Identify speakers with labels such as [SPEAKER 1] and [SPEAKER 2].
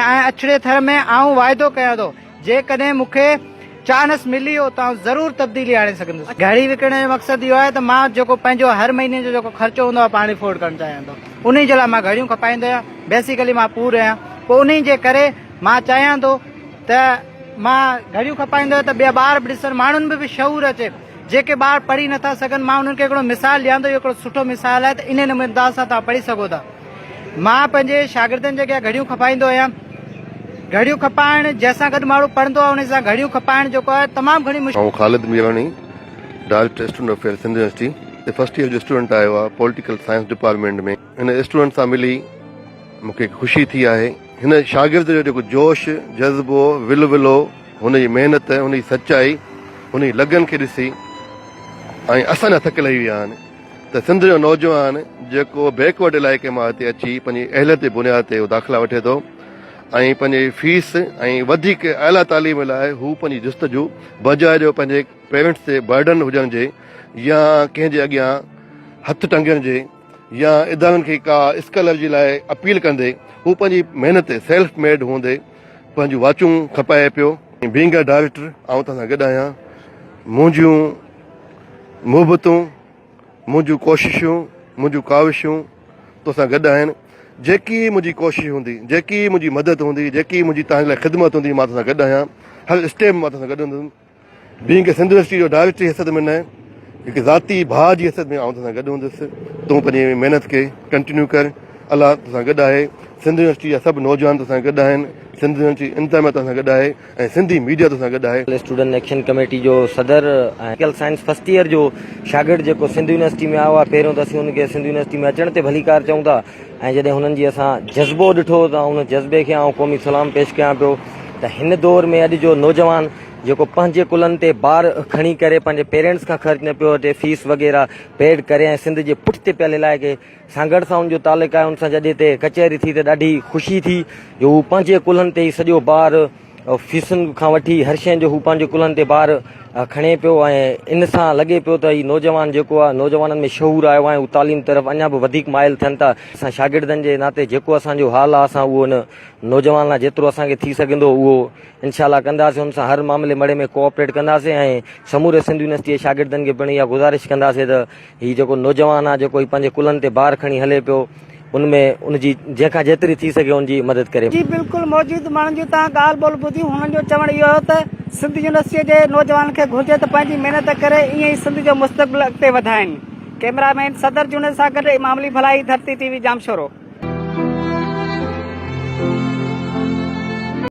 [SPEAKER 1] ۽ اڇڙي ٿر ۾ آئون واعدو ڪيان ٿو جيڪڏهن مون کي چانس ملي ويو ته آئون ضرور تبديلي آڻي سگهندس. گهڙي وڪڻڻ جو مقصد اهو آهي ته مان جيڪو پنهنجو هر مهيني جو جيڪو خرچو هوندو آهي پاڻ افورڊ ڪرڻ چاهيان ٿو انهي جي لاء مان گهڙيون کپائيندو آهيان بيسيڪلي مان پور آهيان پوء انهي جي ڪري مان چاهيان ٿو ته مان گهڙيون کپائيندو آهيان ته ٻيا ٻار به ڏسن ماڻهن ۾ به شعور اچي جيڪي ٻار پڙهي نٿا سگهن مان انهن کي هڪڙو مثال ڏيان ٿو اهو هڪڙو سٺو مثال آهي ته انهي نموني انداز سان توهان پڙهي سگهو ٿا. مان پنهنجي شاگردن جي اڳيان گهڙيون کپائيندو آهيان. گهڙيون کپائڻ جنهن سان گڏ ماڻهو پڙهندو آهي ان سان گهڙيون کپائڻ جيڪو آهي تمام گهڻي مشڪل.
[SPEAKER 2] آئون Khalid Mirani director student affair Sindh university تي فرسٽ ييئر جو اسٽوڊنٽ آيو آهي پوليٽيڪل سائنس ڊپارٽمينٽ ۾ هن اسٽوڊنٽ سان ملي مون کي خوشي ٿي آهي هن شاگرد جو جيڪو جوش جذبو ولولو هن جي محنت هن جي سچائي هن جي لگن کي ڏسي ۽ اسان جا ٿڪ لهي ويا آهن ته سنڌ جو نوجوان جيڪو بيڪ ورڊ علائقي مان هتي اچي پنهنجي اهليت جي بنياد تي داخلا وٺي ٿو ۽ پنهنجي فيس ۽ وڌيڪ اعليٰ تعليم لاء هو پنهنجي جستجو بجاء جو پنهنجي پيرنٽس تي برڊن هجڻ جي يا ڪنهن جي اڳيان هٿ ٽنگڻ جي يا ادارن کي ڪا اسڪالر جي لاء اپيل ڪندي هو پنهنجي محنت تي سيلف ميڊ هوندي پنهنجون واچون کپائي پيو. بينگ اي ڊائريڪٽر آئون توهان سان گڏ آهيان منهنجون محبتون، منهنجون ڪوششون، منهنجون ڪاوشون توسان گڏ آهن. جيڪي منهنجي ڪوشش هوندي، جيڪي منهنجي مدد هوندي، جيڪي منهنجي توهان جي لاء خدمت هوندي، مان توسان گڏ آهيان. هر اسٽيپ مان توسان گڏ هوندس. بينگ سنڌ يونيورسٽي جو ڊائريڪٽر جي حيثيت ۾ نه، هڪ ذاتي ڀاء جي حيثيت ۾ آئون توسان گڏ هوندس. تون پنهنجي محنت کي ڪنٽينيو ڪر. الله توسان گڏ آهي. سنڌ يونيورسٽي جا سڀ نوجوان توسان گڏ آهن. سنڌ يونيورسٽي انتظاميه توسان گڏ آهي. ۽ سنڌي ميڊيا توسان گڏ آهي.
[SPEAKER 3] اسٽوڊنٽ ايڪشن ڪميٽي جو صدر ۽ پوليٽيڪل سائنس فرسٽ ايئر جو شاگرد جيڪو سنڌ يونيورسٽي ۾ آيو آهي پهريون ته اسين ان کي سنڌ يونيورسٽي ۾ اچڻ تي ڀليڪار چئون ٿا ۽ جڏهن هنن جي اسان جذبو ڏٺو ته ان جذبي کي آئون قومي سلام پيش ڪيان پيو ته هن دور ۾ اڄ جو نوجوان جيڪو پنهنجي ڪلهن تي بار کڻي ڪري پنهنجي پيرنٽس کان خرچ نه پيو وٺي فيس وغيره پيڊ ڪري ۽ سنڌ جي پٺتي پيل علائقي سانگهڙ سان ان جو تعلق آهي، ان سان جڏهن هتي ڪچهري ٿي ته ڏاڍي خوشي ٿي جو هو پنهنجي ڪلهن تي ئي سڄو بار فيسن کان وٺي هر شيء جو هو پنهنجي ڪلهن تي بار کڻي پيو ۽ ان سان لڳي پيو ته هي نوجوان جيڪو آهي نوجوانن ۾ شعور آيو آهي هو تعليم طرف اڃا به وڌيڪ مائل ٿين ٿا. اسان شاگردن جي ناتي جيڪو اسان جو حال آهي اسان اهو ان نوجوان لاء جيترو اسان کي ٿي سگهندو اهو انشاء الله ڪنداسين ان سان هر معاملي مڙي ۾ ڪوآپريٽ ڪنداسين ۽ سموري سنڌ يونيورسٽي جي شاگردن کي پڻ اها گذارش ڪنداسين ته هي جيڪو نوجوان آ جيڪو هي پنهنجي ڪلهن تي بار کڻي هلي پيو ان ۾ ان جي جنهن کان جيتري ٿي سگهي ان جي مدد ڪري.
[SPEAKER 1] جي بلڪل موجود ماڻهن جون توهان ڳالهه ٻولهه ٻڌي هنن جو چوڻ اهو هو ته سنڌ يونيورسٽيء جي نوجوانن کي گهرجي ته پنهنجي محنت ڪري ائين ئي سنڌ جو مستقبل اڳتي وڌائين. ڪئميرا مين صدر جوڻيجو سان گڏ امام علي ڀلائي ڌرتي ٽي وي ڄامشورو.